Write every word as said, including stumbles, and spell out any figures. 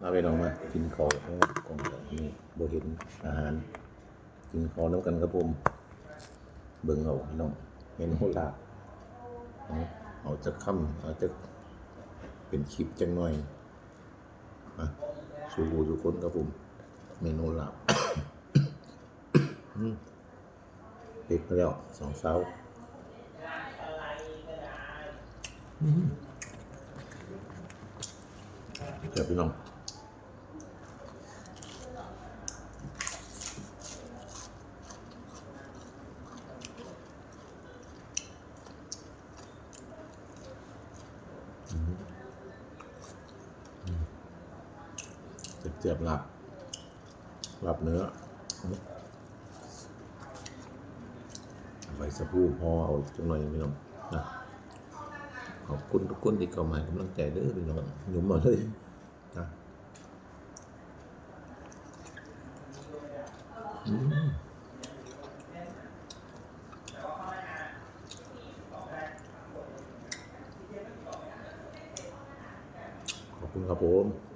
มาพี่น้องมากินข้าว โอ้ กล้องแบบนี้บ่เห็นอาหาร กินข้าวนำกันครับผม เบิ่งเอาพี่น้อง เมนูลาบ เอา เอาจักคำ เอาจัก เป็นคลิปจักหน่อย มา สู่ผู้สู่คนครับผม เมนูลาบ อืม เด็กมาแล้ว สองสาว อืม แซ่บพี่น้อง อืม อืม แซ่บๆ ลาบ ลาบเนื้อ ใบสะพูห่อเอาจังหน่อยพี่น้องนะ ขอบคุณทุกคนที่เข้ามาให้กำลังใจเด้อพี่น้อง หนุ่มเอาเลยนะ อืม ขอบคุณครับผม